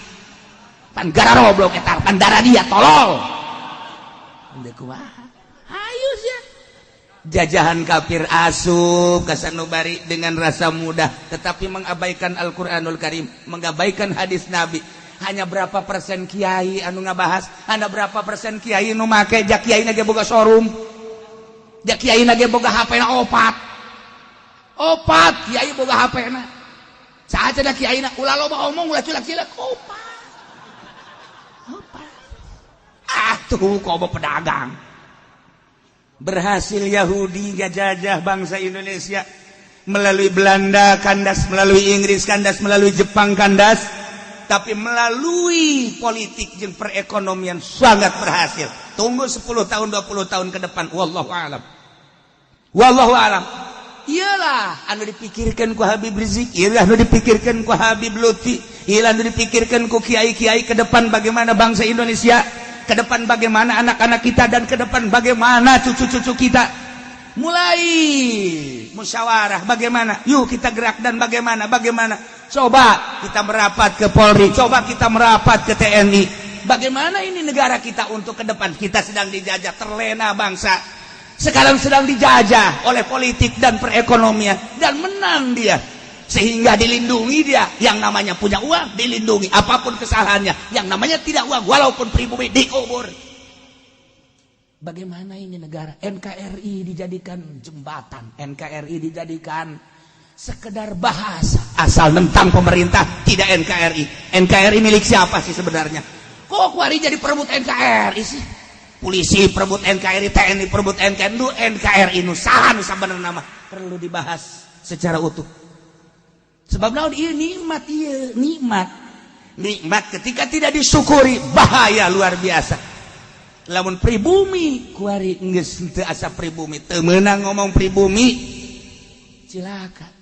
[SPEAKER 1] Pan gararoblok eta, pan darah dia tolol. Hayu sia. Jajahan kafir asup ka sanubari dengan rasa mudah, tetapi mengabaikan Al-Qur'anul Karim, mengabaikan hadis Nabi. Hanya berapa persen kiai anu ngabahas, hanya berapa persen kiai nu make, jak kiai ge boga showroom. Jak kiai ge boga HP na opat. Opat kiai boga HP na. Saha cenah kiai na ulah loba omong, ulah culak-cilak, opat. Opat. Ah tuh komo pedagang. Berhasil Yahudi ngajajah bangsa Indonesia melalui Belanda kandas, melalui Inggris kandas, melalui Jepang kandas, tapi melalui politik jeung perekonomian sangat berhasil. Tunggu 10 tahun, 20 tahun ke depan, wallahu alam, wallahu alam. Iyalah anu dipikirkan ku Habib Rizieq, iyalah anu dipikirkan ku Habib Lutfi, iyalah anu dipikirkan ku kiai-kiai ke depan, bagaimana bangsa Indonesia ke depan, bagaimana anak-anak kita, dan ke depan bagaimana cucu-cucu kita. Mulai musyawarah bagaimana, yuk kita gerak, dan bagaimana bagaimana, coba kita merapat ke Polri, coba kita merapat ke TNI, bagaimana ini negara kita untuk ke depan. Kita sedang dijajah, terlena bangsa sekarang sedang dijajah oleh politik dan perekonomian, dan menang dia sehingga dilindungi dia. Yang namanya punya uang dilindungi apapun kesalahannya, yang namanya tidak uang walaupun pribumi dikubur. Bagaimana ini negara? NKRI dijadikan jembatan, NKRI dijadikan Sekedar bahasa asal tentang pemerintah, tidak NKRI. NKRI milik siapa sih sebenarnya? Kok kuari jadi perebut NKRI sih? Polisi perebut NKRI, TNI perebut NKRI. Nu NKRI nu saha nu sabenerna mah perlu dibahas secara utuh. Sebab naon? Ieu nikmat, ieu nikmat. Nikmat ketika tidak disyukuri bahaya luar biasa. Lamun pribumi kuari geus teu asa pribumi, teu meunang ngomong pribumi, cilaka.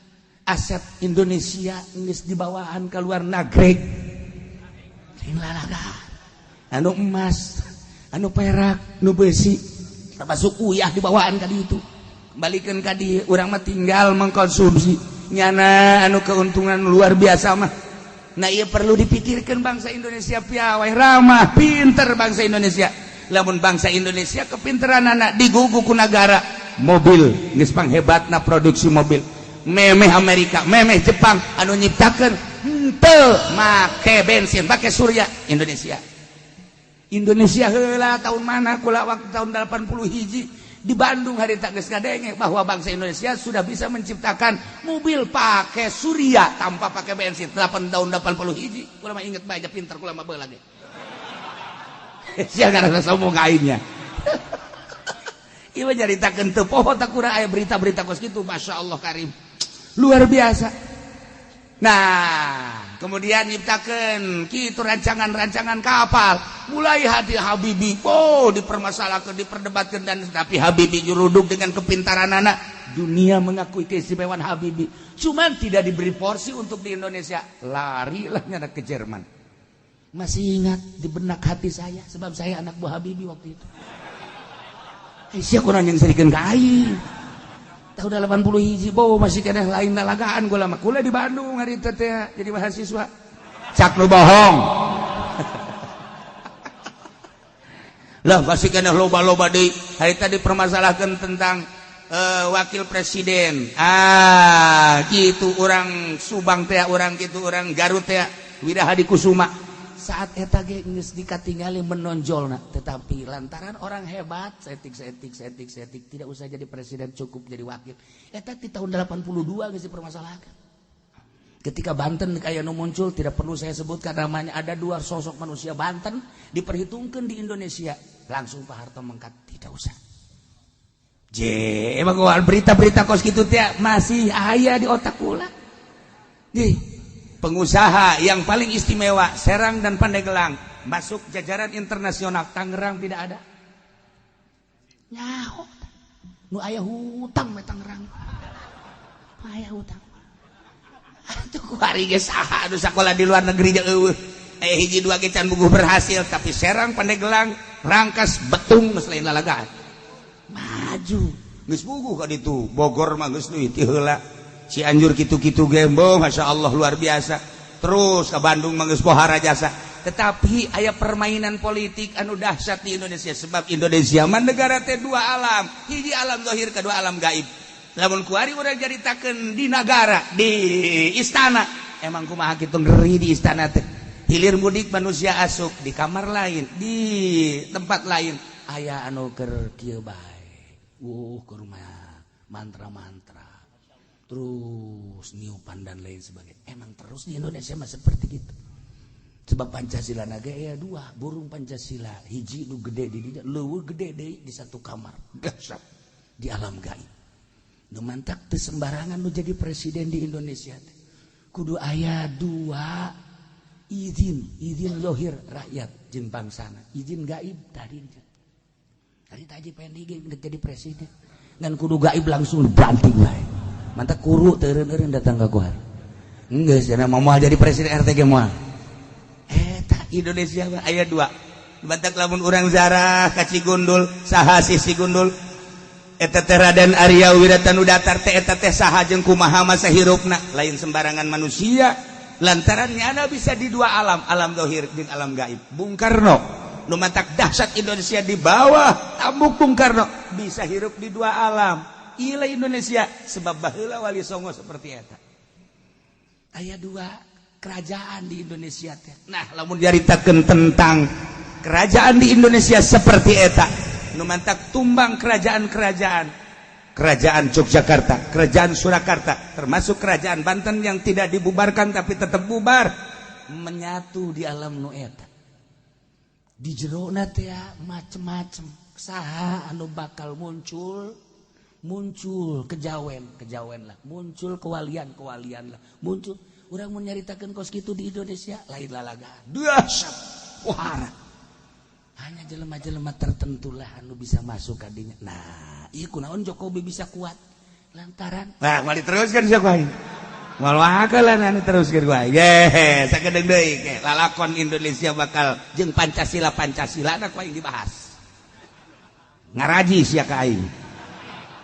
[SPEAKER 1] Aset Indonesia geus dibawaan ke luar negeri. Lain lalaga. Anu emas, anu perak, nu besi, termasuk uyah dibawaan ka ditu. Kembalikan ka dieu, urang mah tinggal mengkonsumsi. Nyana anu keuntungan luar biasa mah. Nah, ieu perlu dipikirkan. Bangsa Indonesia piawai, ramah, pinter bangsa Indonesia. Lamun bangsa Indonesia kepinteran anak digugu ku negara mobil, geus panghebatna produksi mobil. Memeh Amerika, memeh Jepang, anu nyiptakeun henteu make bensin, make surya Indonesia. Indonesia heula tahun mana kula waktu tahun 80 hiji di Bandung hari tak geus ngadenge bahwa bangsa Indonesia sudah bisa menciptakan mobil pakai surya tanpa pakai bensin. 8 tahun 80 hiji kula mah inget bae, pinter kula mah baheula ge. Sia ngarasa sombong aingnya. Ieu mah nyaritakeun teu poho tak kurang aya berita-berita kos kitu. Masya Allah karim, luar biasa. Nah, kemudian nyiptakeun kitu rancangan-rancangan kapal. Mulai hati Habibie, oh, dipermasalahkan, diperdebatkan, dan tapi Habibie juruduk dengan kepintaran anak. Dunia mengakui keistimewaan Habibie, cuman tidak diberi porsi untuk di Indonesia, larilah nyana ke Jerman. Masih ingat di benak hati saya, sebab saya anak buah Habibie waktu itu. Eh, sia kurang yang serikeun ka aing tahun 80 hiji bo masih keneh lain lalagaan. Gua lama kuliah di Bandung hari itu teh jadi mahasiswa. Cak lu bohong lah, masih keneh loba-loba deui. Hari tadi permasalahkan tentang wakil presiden, ah gitu, orang Subang teh, orang gitu, orang Garut teh, Wirahadi Kusuma. Saat eta ge geus dikatingali menonjolna, tetapi lantaran orang hebat setik setik setik setik, tidak usah jadi presiden, cukup jadi wakil. Eta di tahun 82 geus dipermasalahkan. Ketika Banten kayak nu muncul, tidak perlu saya sebutkan namanya, ada dua sosok manusia Banten diperhitungkan di Indonesia, langsung Pak Harto mengkat, tidak usah. J, emang berita-berita kos gitu teh masih aya di otak kula. Nih, pengusaha yang paling istimewa Serang dan Pandeglang masuk jajaran internasional, Tangerang tidak ada. Nyaho nu aya hutang we Tangerang, aya hutang atuh. Kuari ge saha anu sakola di luar negeri jeung eueuh, eh, hiji dua ge can buguh berhasil, tapi Serang, Pandeglang, Rangkas Betung geus lain lalagaan, maju geus buguh ka ditu. Bogor mah geus deui ti heula. Cianjur kitu-kitu gembo, Masya Allah, luar biasa. Terus ke Bandung mah geus pohara jasa, tetapi aya permainan politik anu dahsyat di Indonesia, sebab Indonesia mah negara teh dua alam, hiji alam zahir, kedua alam gaib. Lamun kuari urang caritakeun di negara, di istana, emang kumaha kitu ngeri di istana teh. Hilir mudik manusia asup di kamar lain, di tempat lain aya anu keur kieu bae, ke rumah mantra-mantra, terus niupan dan lain sebagainya. Emang terus di Indonesia mah seperti gitu, sebab Pancasila naga ya dua burung Pancasila, hiji nu gede di dinya, leuweuh gede deui di satu kamar. Dahsyat di alam gaib. Nu mantak teu sembarangan nu jadi presiden di Indonesia teh kudu aya dua izin, izin lohir rakyat jeung bangsana, izin gaib. Tadi tadi Haji Pendi ge jadi presiden ngan kudu gaib, langsung dibanting bae. Mantap kuru teureun-eureun datang ka kuar. Geus cenah moal jadi presiden RT ge moal. Eta Indonesia mah aya dua. Batak lamun urang zarah ka Cigundul, saha sih Cigundul? Eta teh Raden Arya Wiratanudatar teh, eta teh saha jeung kumaha masa hirupna? Lain sembarangan manusia, lantaran nyana bisa di dua alam, alam zahir jeung alam gaib. Bung Karno nu matak dahsyat Indonesia di bawah tambuk Bung Karno bisa hirup di dua alam. Ila Indonesia sebab baheula Wali Songo seperti eta. Aya dua kerajaan di Indonesia teh. Nah, lamun dicaritakeun tentang kerajaan di Indonesia seperti eta, nu mantak tumbang kerajaan-kerajaan. Kerajaan Yogyakarta, Kerajaan Surakarta, termasuk Kerajaan Banten yang tidak dibubarkan tapi tetap bubar, menyatu di alam nu eta. Di jerona teh macem-macem. Saha anu bakal muncul? Muncul kejawen, kejawen lah. Muncul kewalian, kewalian lah. Muncul urang mau nyaritakeun kos kitu di Indonesia lain lalaga. Dahsyat. Wahara. Hanya jelema-jelema tertentu lah anu bisa masuk kadinya. Nah, iya kunaon Jokowi bisa kuat lantaran nah mau diteruskan siapa aing moal wakalan anu teruskeun ku aing. Ye, sakedeung deui ke lalakon Indonesia bakal jeung Pancasila. Pancasila na ku aing dibahas. Ngaraji sia ka aing.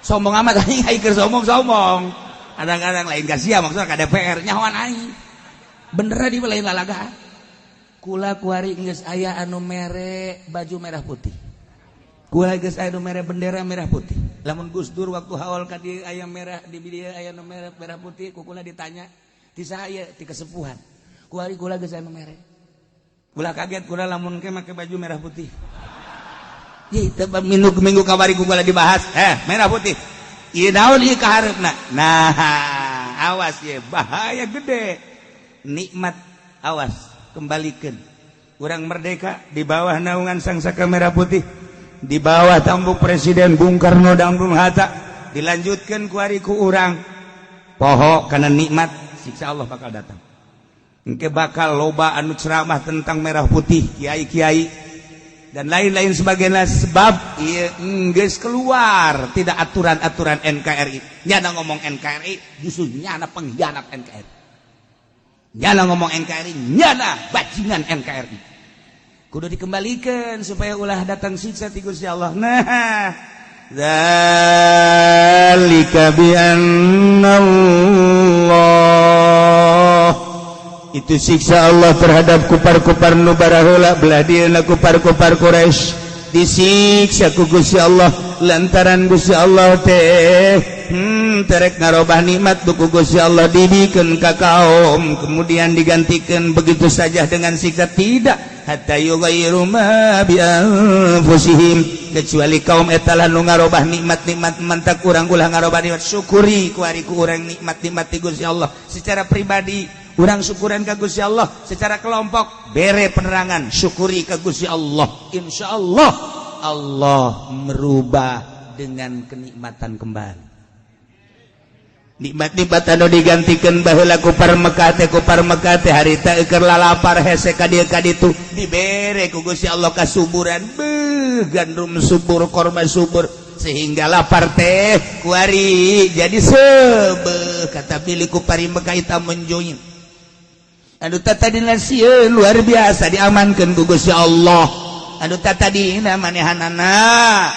[SPEAKER 1] Sombong amat aing, aing keur sombong-sombong. Kadang-kadang lain ka sia, maksudna ka DPR nyahoan aing. Bener di lain lalaga. Kula kuari geus aya anu mere baju merah putih. Kula geus aya anu mere bendera merah putih. Lamun Gus Dur waktu haul ka dieu aya merah di dieu, aya nu merah merah putih, ku kula ditanya, "Ti saha ieu?" "Ti kesepuhan." Kuari kula geus aya nu mere. Ulah kaget kula lamun ke make baju merah putih. Ih, teu minggu minggu kamari ku kula dibahas, merah putih. Ieu naon ieu kahareupna? Nah, awas ye, bahaya gede. Nikmat awas kembalikan. Urang merdeka di bawah naungan Sang Saka Merah Putih, di bawah tampuk Presiden Bung Karno dan Bung Hatta, dilanjutkan kuari ku urang poho karena nikmat, siksa Allah bakal datang. Engke bakal loba anu ceramah tentang merah putih, kiai-kiai dan lain-lain sebagainya, sebab ieu enggeus keluar tidak aturan-aturan NKRI. Nyana ngomong NKRI justru nyana pengkhianat NKRI. Nyana ngomong NKRI nyana bajingan NKRI. Kudu dikembalikan supaya ulah datang siksa ti Gusti Allah. Nah, dzalika bi Allah, itu siksa Allah terhadap kupar-kupar nu baraheula, belah dieuna kupar-kupar Quraisy disiksa ku Gusti Allah lantaran Gusti Allah teh terek ngarobah nikmat ku Gusti Allah dibikeun ka kaum, kemudian digantikan begitu saja dengan siksa. Tidak, hatta yughayyiru ma bi anfusihim, kecuali kaum eta lah nu ngarobah nikmat-nikmat. Mantak urang ulah ngarobah nikmat, syukuri kuari ku urang nikmat-nikmat ti Gusti Allah. Secara pribadi urang syukuran ka Gusti Allah, secara kelompok bere penerangan, syukuri ka Gusti Allah, insyaallah Allah merubah dengan kenikmatan kembali. Nikmat-nikmat anu digantikan baheula kupar Mekah teh, kupar Mekah teh harita keur lalapar hese ka dieu ka ditu, dibere ku Gusti Allah kasuburan, beuh, gandum subur, korma subur, sehingga lapar teh kuari jadi sebe kata pilih kupari Mekah eta menjoin anu tadina sieun luar biasa diamankeun ku Gusti Allah. Anu tadina manehanana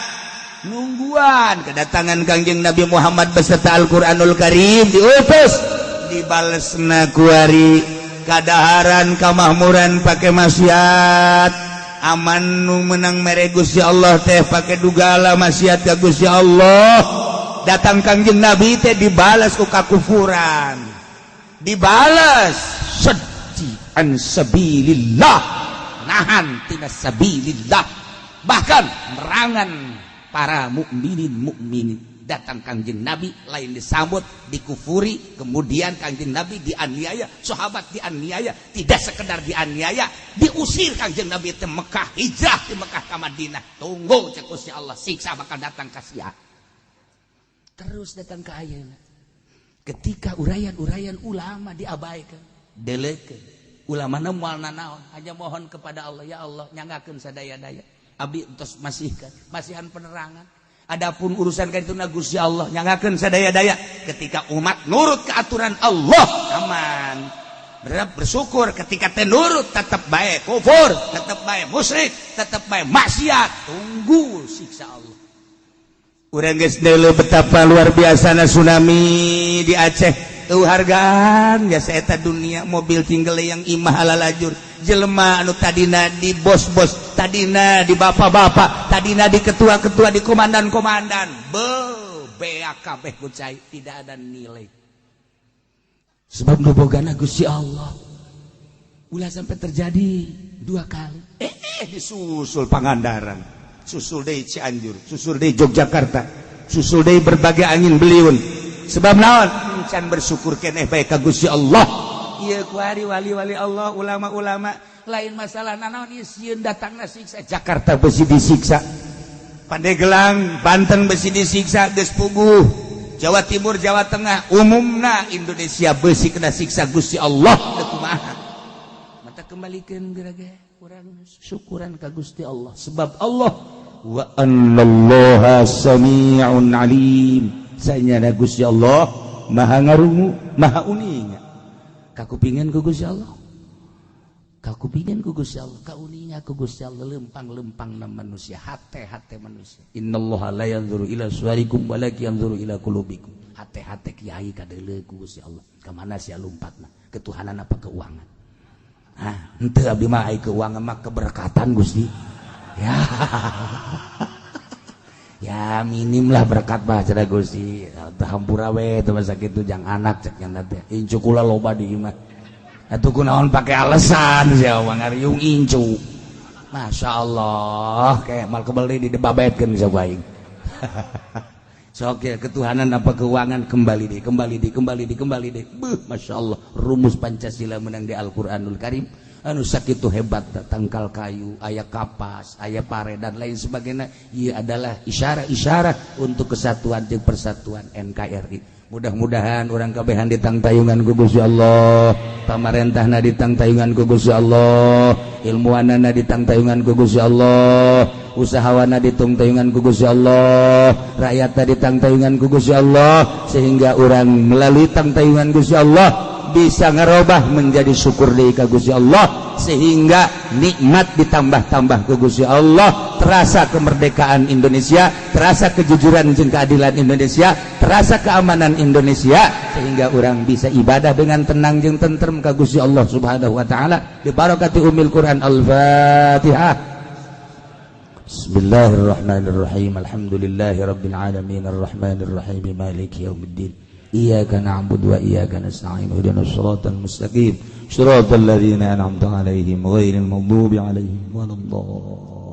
[SPEAKER 1] nungguan kedatangan Kangjeng Nabi Muhammad beserta Al-Qur'anul Karim diutus, dibalesna kuari kadaharan kamahmuran pakai maksiat. Aman nu menang mere Gusti Allah teh pakai dugala maksiat ka Gusti Allah. Datang Kangjeng Nabi teh dibalas ku kakufuran, dibalas sedih an sabilillah, nahan tina sabilillah, bahkan merangan para mukminin mukminin. Datang Kangjeng Nabi lain disambut, dikufuri, kemudian Kangjeng Nabi dianiaya, sahabat dianiaya. Tidak sekedar dianiaya, diusir Kangjeng Nabi ke Mekah, hijrah di Mekah ke Madinah. Tunggu, cek Gusti Allah, siksa bakal datang ka sia. Terus datang ke ayeuna ketika uraian-uraian ulama diabaikan, delekeun ulama moal nanaon, hanya mohon kepada Allah, "Ya Allah, nyanggakeun sadaya-daya abdi entos masihkan masihan penerangan. Adapun urusan ka itu Gusti Allah nyanggakeun sadaya-daya." Ketika umat nurut ke aturan Allah, aman. Bersyukur. Ketika teu nurut, tetap baik kufur, tetap baik musyrik, tetap baik maksiat, tunggu siksa Allah. Urang geus betapa luar biasa tsunami di Aceh. Tuh hargaan biasa eta dunia, mobil tinggal yang imah ala lajur, jelema anu tadina di bos-bos, tadina di bapak-bapak, tadina di ketua-ketua, di komandan-komandan, be beak kabeh ku cai, tidak ada nilai, sebab nu bogana Gusti Allah. Ulah sampai terjadi dua kali. Disusul Pangandaran, susul deui Cianjur, susul deui Yogyakarta. Susul deui berbagai angin beliun. Sebab naon? Can bersyukur keneh bae ka Gusti Allah. Ieu kuari wali-wali Allah, ulama-ulama lain masalah nanaon ieu sieun datangna siksa. Jakarta besi disiksa. Pandeglang, Banten besi disiksa geus puguh. Jawa Timur, Jawa Tengah, umumna Indonesia besi kena siksa Gusti Allah. Teu kumaha? Mata kembalikan gerage urang syukuran ka Gusti Allah, sebab Allah wa annallaha sami'un alim. Sanyana Gusti Allah maha ngarungu, maha uninga. Kakupingan ku Gusti Allah, kakupingan ku Gusti Allah, kauninga ku Gusti Allah lempang-lempang na manusia, hate-hate manusia. Innallaha la yanzuru ila suwarikum walakin yanzuru ila qulubikum. Hate-hate kiai kadeuleu ku Gusti Allah. Kamana sia lumpatna? Ketuhanan apa keuangan? Ah, henteu, abdi mah ai keuangan mah keberkatan, Gusti. Ya. Ya minim lah berkat mah cenah Gusti. Teu hampura we teu masa kitu jang anak cek nya teh. Incu kula loba di imah. Atuh kunaon pake alasan sia ngariung incu. Masya Allah, kayak mal kebeli di debabetkeun bisa ku aing. Sok ya, ketuhanan apa keuangan? Kembali deh, kembali deh, kembali deh, kembali deh. Beuh, Masya Allah, rumus Pancasila menang di Al-Qur'anul Karim. Anu sakitu hebat tangkal kayu, aya kapas, aya pare dan lain sebagainya. Ia adalah isyarat-isyarat untuk kesatuan dan persatuan NKRI. Mudah-mudahan urang kabehan ditangtayungan ku Gusti Allah, pamarentahna ditangtayungan ku Gusti Allah, ilmuwanana ditangtayungan ku Gusti Allah, usahawana ditangtayungan ku Gusti Allah, rakyatna ditangtayungan ku Gusti Allah, sehingga urang melalui tangtayungan Gusti Allah bisa ngerubah menjadi syukur deui ka Gusti Allah, sehingga nikmat ditambah-tambah ku Gusti Allah, terasa kemerdekaan Indonesia, terasa kejujuran jeung keadilan Indonesia, terasa keamanan Indonesia, sehingga orang bisa ibadah dengan tenang jeung tentrem ka Gusti Allah Subhanahu wa taala. Bi barakati umil Quran. Al-Fatihah. Bismillahirrahmanirrahim. Alhamdulillahirabbil alamin arrahmanirrahim maliki yaumiddin. Iyyaka na'budu wa iyyaka nasta'in. Ihdinas siratal mustaqim. Siratal ladzina an'amta 'alaihim ghairil maghdubi 'alaihim waladdallin.